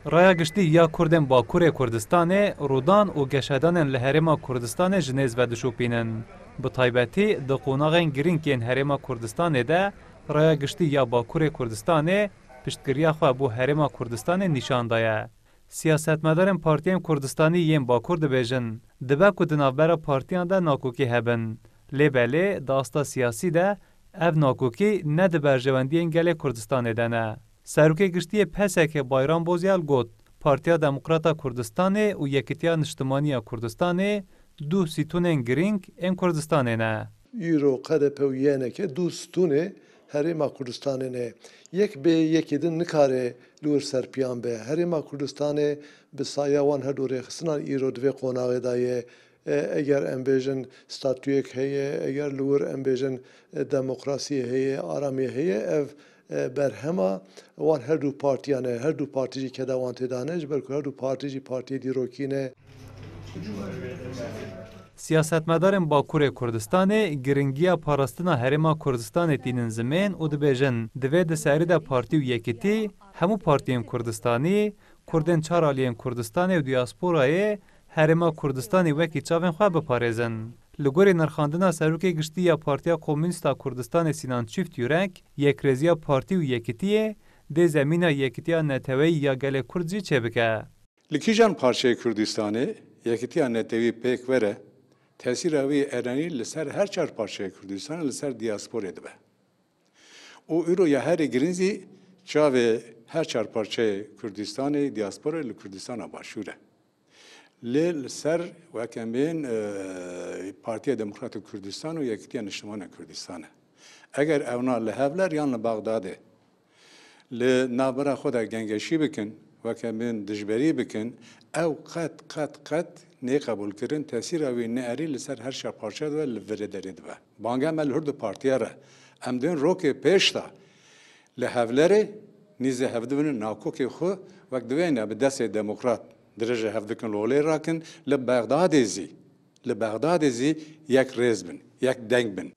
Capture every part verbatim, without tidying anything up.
Raya giştî ya Kurdên Bakurê Kurdistanê rûdan û geşedanên li Herêma Kurdistanê ji nêz ve dişopînin. Bi taybetî di qonaxên girîng yên Herêma Kurdistanê de raya giştî ya Bakurê Kurdistanê piştgiriya xwe bo Herêma Kurdistanê nîşan daye. Siyasetmedarên partiyên Kurdistanî yên Bakur dibêjin, dibe ku di navbera partiyan de nakokî hebin. Lê belê di asta siyasî de ev nakokî ne di berjewendiyên gelê Kurdistanê de ne. Serokê Giştî yê P S K Bayram Bozyal got, Partiya Demokrata Kurdistanê û Yekîtiya Niştimanî ya Kurdistanê du sîtûnên girîng ên Kurdistanê ne. Îro K D P û Y N K du stûnê Herêma Kurdistanê ne. Yek bê yekê din nikare li wir serpiyan be. Herêma Kurdistanê bi saya wan her du rêxistinan îro di vê qonaxê de ye. E, eger em bêjin statuyek heye, eger li wir em bêjin, e, demokrasiyê heye, aramiyê heye, ev, e, berhema wan her du partiyan e. Her du partî jî keda wan tê de ne, ji ber ku her du partî jî partiyê dîrokî ne. Siyasetmedarên Bakurê Kurdistanê giringiya parastina Herêma Kurdistanê tînin zimên û dibêjin, divê di serî de partî û yekitî hemû partiyên Kurdistanî, Kurdên çar aliyên Kurdistanê û diasporayê Herêma Kurdistanê wekî çavên xwe biparêzin. Li gorî nirxandina Serokê Giştî ya Partiya Komûnîst a Kurdistanê Sînan Çîftyurek, yekrêziya partî û yekitiyê dê zemîna yekitiya neteweyî ya gelê Kurd jî çêbike. Li kîjan parçeyê Kurdistanê yekitiya netewî pêk were, tesîra wî erenî li ser her çar parçeyê Kurdistanê, li ser diasporê dibe. Û îro ya herî girîng zî çavê her çar parçeyê Kurdistanê, diasporê li Kurdistana Başûr e. Lê li ser weke min, e, Partiya Demokratîk Kurdistan û Yekitiya Niştimanê Kurdistan e. Eger ewna li Hevler yan li Bexdadê li navbera xwe de gengeşî bikin, weke min dijberî bikin, ew qet, qet, qet nê qebûlkirin, tesîra wî ne erî li ser her çar parçe dibe, li virê derê dibe. Banga me li her du partiye re. Em dibên rokê pêş de li Hevlerê nîzê hev dibin nakokê xwe wek divêne bi destê demokrat dirêjê hev dikin, lolê rakin, li Bexdadê zî, li Bexdadê zî yek rêz bin, yek deng bin.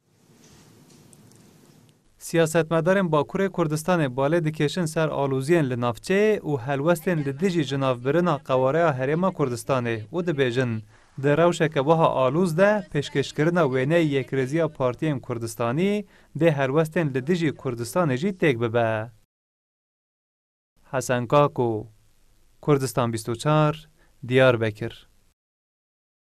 Siyasetmedarên Bakurê Kurdistanê balê dikêşin ser aloziyên li navçeyê û helwestên li dijî jinavbirina qewareya Herêma Kurdistanê û dibêjin, di rewşeke wiha aloz de pêşkêşkirina wêneyê yekrêziya partiyên Kurdistanî dê helwestên li dijî Kurdistanê jî têk bibe. Hesen Kako, Kurdistan bîst û çar, Diyarbekir.